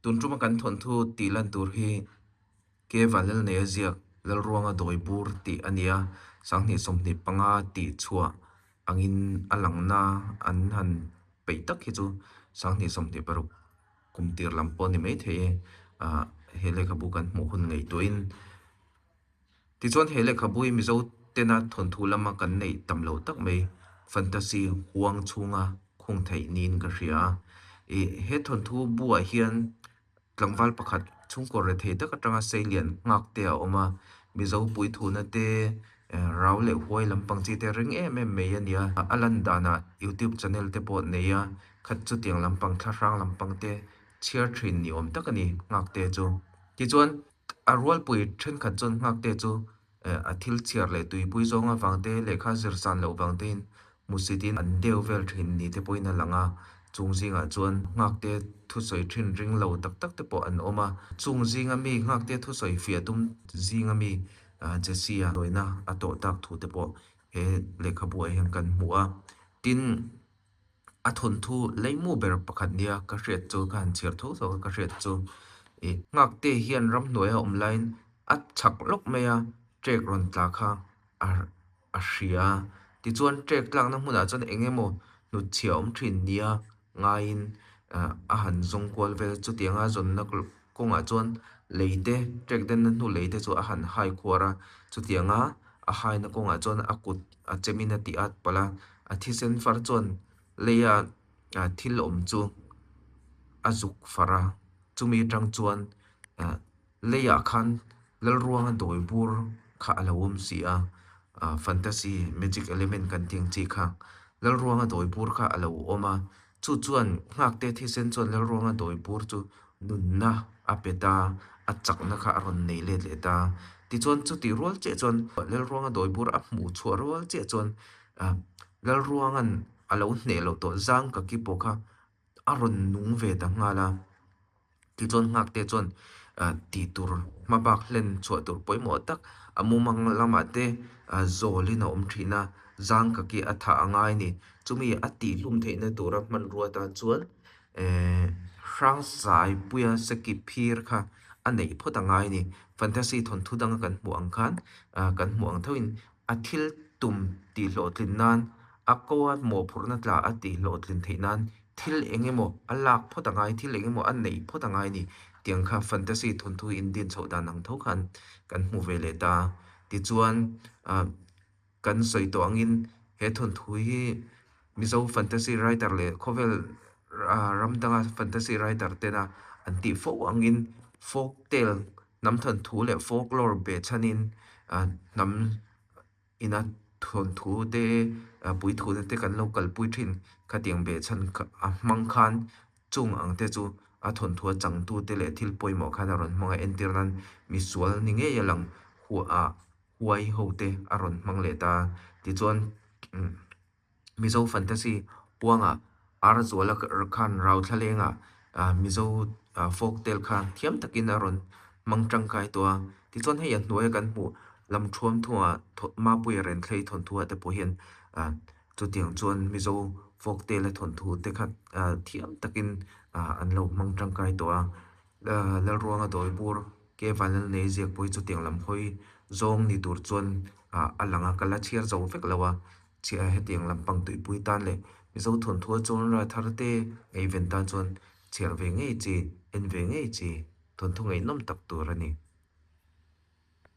Tun tuma kan thawnthu tih lan tur hi Keva Lalneia ziak Lalruanga dawi bur tih a ni a, 2025 tih chhuah angin a langna an han peih tak hi chu 2026 kum tir lam pawh a ni maithei e, ah he lehkhabu kan hmuh hun ngaihtuahin. Tichuan he lehkhabu hi Mizo tena thawnthu lama kan neih tam loh tak mai fantasy huang chhunga khung theih niin ka hria a. Ih he thawnthu buah hian tlangval pakhat chhungkaw rethei tak atanga seilian nghak te a awm a, Mizo puithuna te rau leh huai lampang chi te ring em em mai a ni a. A lan danah youtube channel te pawh nei a, khat chutiang lampang thlahrang lampang te chhiar thin ni awm tak a ni nghak te chu. Tichuan A rualpui thenkhat chuan nghakte chu a thil chhiar leh tuipui zawng avang te, lehkha zir san loh vang tein hmusitin an deu vel thin ni te pawhin a lang a. Chung zingah chuan nghakte thusawi thin ring lo tak tak te pawh an awm a. Chung zinga mi nghakte thusawi fiah tum zinga mi Jesse-a hnuaina a tawh tak thu te pawh he lehkhabuah hian kan hmu a. Tin. A thawnthu leimu ber pakhat nia ka hriat chu ka han chhiar tho tho a ka hriat chu ih nghakte hian ramhnuai a awm laiin a chhak lawk mai a trek rawn tla kha a a hria a tichuan trek tlakna hmunah chuan eng emaw hnutchhiah awm thin nia ngaiin ah a han zawng kual vel chutianga zawnna kawngah chuan lei te trek denna hnu lei te chu a han hai khuar a chutianga a haina kawngah chuan a kut a chemin a tih at palh a a thisen far chuan leia ah thil awm chu a zuk far a chumi atang chuan ah leiah khan Lalruanga dawi bur kha a lo awm si a ah fantasy magic element kan tih ang chi kha Lalruanga dawi bur kha a lo awm a chu chuan nghakte thisen chuan Lalruanga dawi bur chu nunna a pe ta a chakna kha a rawn nei let leh ta tichuan chutih rual chiah chuan Lalruanga dawi bur a hmuh chhuah rual chiah chuan ah Lalruanga'n a lo hneh loh tawh zang ka ki pawh kha a rawn nung ve ta nghal a tichuan nghakte chuan ah tih tur hma bak hlen chhuah tur pawimawh tak a mumang lamah te ah zawlin a awm thin a zang ka ki a thah a ngai a ni chumi a tih hlum theihna tura hmanrua tan chuan eh Hrangsaipuia seki phir kha a neih phawt a ngai a ni. Fantasy thawnthu danga kan hmuh ang khan ah kan hmuh ang thoin a thil tum tih hlawhtlin nan a ko a mawhphurhna tla a tih hlawhtlin theih nan thil eng emaw a lak phawt a ngai thil eng emaw a neih phawt a ngai a ni. Tiang kha fantasy thawnthu indin chhoh dan ang tho khan kan hmu ve leh ta. Tichuan ah. Kan sawi tawh angin he thawnthu hi Mizo fantasy writer leh khawvel ram danga fantasy writer tena an tih fo angin folk tale hnam thawnthu leh folklore behchhanin hnam ina thawnthu te puithuna te kan lo kalpui thin khatiang behchhan a hmang khan chung ang te chu a thawnthu a changtute leh thil pawimawh khan a rawn hmang a entir nan misual ni ngei a lang huah. huai ho te a rawn hmang leh ta. Tichuan Mizo fantasy puangah Arzuala khan Rauthlalengah Mizo folk tale kha thiam takin a rawn hmang tangkai tawh a. Tichuan hei a hnuaia kan hmuh Lamthuam thungah Mapuia Renthlei thawnthuah te pawh hian chutiang chuan Mizo folk tale a thawnthu te kha thiam takin an lo hmang tangkai tawh a. Lalruanga dawi bur ke vanlal nei ziak pawh hi chutiang lam hawi zawng ni tur chuan ah a lang a ka la chhiar zo vek lo a chhiah hetiang lampang tuipui tan leh Mizo thawnthu a chuan ral thar te ngaihven tan chuan chhiar ve ngei chi en ve ngei chi thawnthu ngaihnawm tak tur a ni.